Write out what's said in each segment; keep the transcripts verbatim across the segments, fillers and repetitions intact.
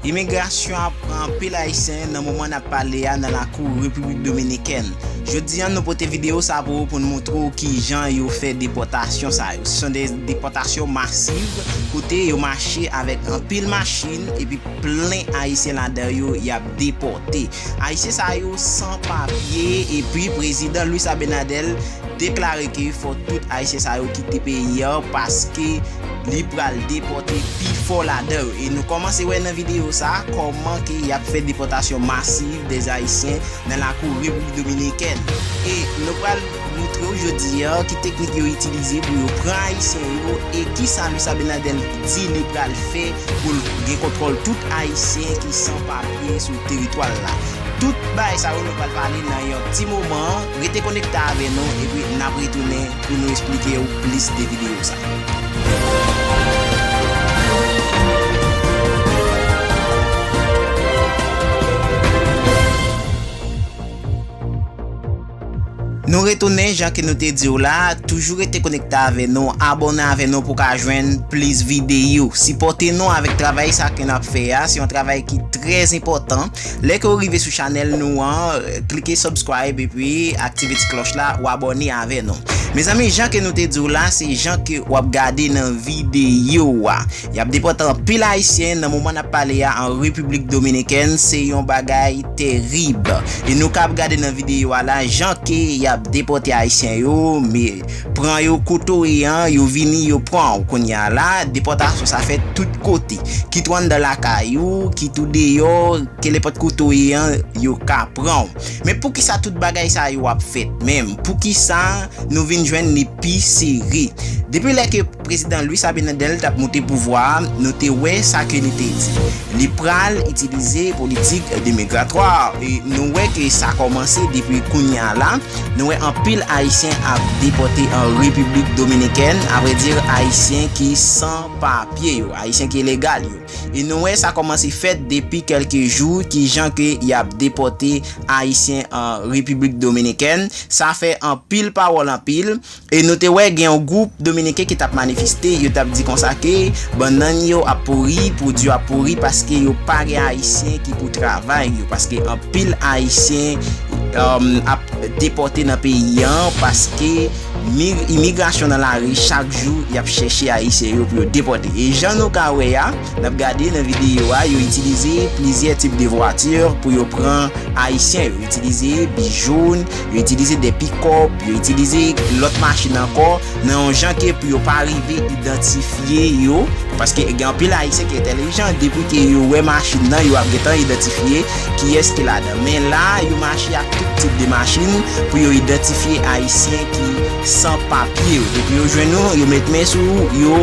Imigrasyon ap pran anpil Ayisyen nan moman n ap pale a nan lakou Repiblik Dominikèn. Jodi a, nou pote videyo sa pou ou pou n montre w kijan yo fè depòtasyon sa yo. Se yon de, depòtasyon masiv kote yo mache avèk anpil machin epi plen Ayisyen ladan yo y ap depòte. Ayisyen sa yo san papye epi prezidan Luis Abinader deklare ke fò tout Ayisyen sa yo kite peyi a paske li pral depòte pifò ladan yo. E nou kòmanse wè nan videyo sa a kòman ke y ap fè depòtasyon masiv dè Ayisyen nan lakou Repiblik Dominikèn. E nou pral montre w jodi a ki teknik yo itilize pou yo pran Ayisyen yo e kisa Luis Abinader di li pral fè pou l gen kontwòl tout Ayisyen ki san papye sou teritwa l la. Tout bagay sa yo nou pral pale nan yon ti moman. Rete konekte avè nou epi n ap retounen pou nou esplike w plis de videyo sa. Nou retounen, jan ke nou te di w la, toujou rete konekte avè nou, abòne avè nou pou w ka jwenn plis videyo. Sipòte nou avèk travay sa ke n ap fè a, se yon travay ki trè enpòtan. Lè ke w rive sou chanèl nou an, klike subscribe epi aktive ti klòch la, w abòne avè nou. Mezanmi, jan ke nou te di w la, se jan ke w ap gade nan videyo a. Y ap depòte anpil Ayisyen nan moman n ap pale a an Repiblik Dominikèn, se yon bagay terib. E nou kab gade nan videyo a la, jan ke y ap depòte Ayisyen yo, men pran yo kote w ye an, yo vini, yo pran w. Kounye a la, depòtasyon sa fèt tout kote. Kit w anndan lakay ou, kit ou deyò, kenenpòt kote w ye an, yo ka pran w. Men poukisa tout bagay sa yo ap fèt menm? Poukisa nou vin jwenn li pi sere? Depi lè ke prezidan Luis Abinader t ap moute pouvwa a, nou te wè sa ke li te di. Li pral itilize politik de migratwa. E nou wè ke sa kòmanse depi kounye a la. Nou wè anpil Ayisyen ap depòte an Repiblik Dominikèn. Avrèdi, Ayisyen ki san papye yo, Ayisyen ki ilegal yo. E nou wè sa kòmanse fèt depi kèlke jou, kijan ke y ap depòte Ayisyen an Repiblik Dominikèn. Sa fè anpil pawòl anpil. E nou te wè gen yon gwoup Dominiken ki t ap manifeste, yo t ap di konsa ke bannann yo ap pouri, pwodui yo ap pouri paske yo pa gen Ayisyen ki pou travay yo, paske anpil Ayisyen, um, ap depòte nan peyi an, paske mi-, imigrasyon nan lari chak jou, y ap chèche Ayisyen yo pou yo depòte. E jan nou ka wè a, n ap gade nan videyo a, yo itilize plizyè tip de vwati pou yo pran Ayisyen yo. Yo itilize bis jòn, yo itilize de pikòp, yo itilize lòt machin ankò, nan yon jan ke pou yo pa rive idantifye yo, paske gen anpil Ayisyen ki entèlijan, depi ke yo wè machin nan, yo ap gentan idantifye kiyès ki ladan. Men la, yo mache ak tout tip de machin pou yo idantifye Ayisyen ki san papye yo. Depi yo jwenn ou, yo met men sou ou, yo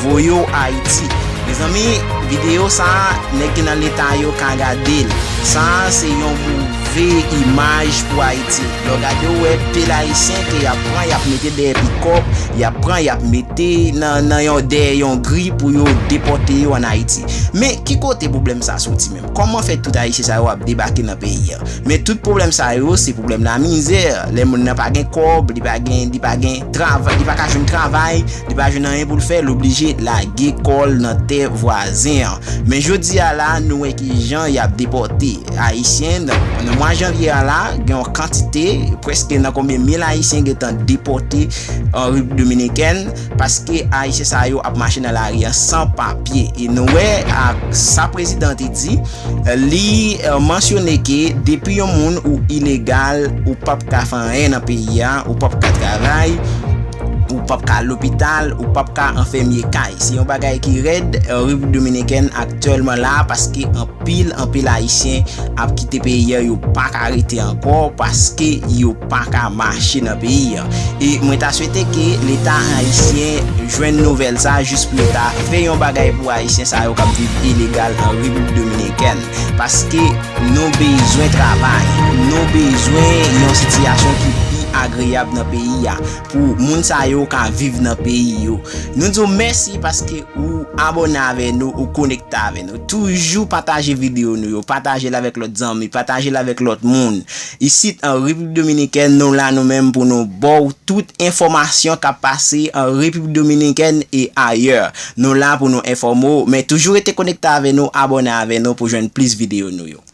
voye w Ayiti. Mezanmi, videyo sa a, nèg ki nan leta yo ka gade l. Sa a se yon move imaj pou Ayiti. Lè w gade, w wè pil Ayisyen ke y ap pran, y ap mete dèyè pikòp, y ap pran, y ap mete nan, nan yon, dèyè yon gri pou yo depòte yo ann Ayiti. Men, ki kote pwoblèm sa soti menm? Kòman fè tout Ayisyen sa yo ap debake nan peyi a? Men tout pwoblèm sa yo, se pwoblèm lamizè. Lè moun nan pa gen kòb, li pa gen, li pa gen travay, li pa ka jwenn travay, li pa jwenn anyen pou l fè, l oblije lage kò l nan tè vwazen an. Men jodi a la, nou wè kijan y ap depòte Ayisyen. Nan, nan mwa janvye a la, gen yon kantite, prèske nan konbyen mil Ayisyen gentan depòte an Repiblik Dominikèn, paske Ayisyen sa yo ap mache nan lari a san papye. E nou wè ak sa prezidan te di, li, eh, mansyone ke depi yon moun ou ilegal, ou p ap ka fè anyen nan peyi a, ou p ap ka travay, ou p ap ka al lopital, ou p ap ka anfèmye kay. Se yon bagay ki rèd, eh, Repiblik Dominikèn aktyèlman la, paske anpil, anpil Ayisyen ap kite peyi a, yo pa ka rete ankò, paske yo pa ka mache nan peyi a. E mwen ta swete ke leta ayisyen jwenn nouvèl sa, jis pou yo ta fè yon bagay pou Ayisyen sa yo k ap viv ilegal an Repiblik Dominikèn. Paske nou bezwen travay. Nou bezwen yon sitiyasyon ki pi agreyab nan peyi a, pou moun sa yo ka viv nan peyi yo. Nou di w mèsi paske ou abòne avè nou, ou konekte avè nou. Toujou pataje videyo nou yo, pataje l avèk lòt zanmi, pataje l avèk lòt moun. Isit an Repiblik Dominikèn, nou la nou menm pou nou ba w tout enfòmasyon k ap pase an Repiblik Dominikèn e ayè. Nou la pou nou enfòme w, men toujou rete konekte avè nou, abòne avè nou pou jwenn plis videyo nou yo.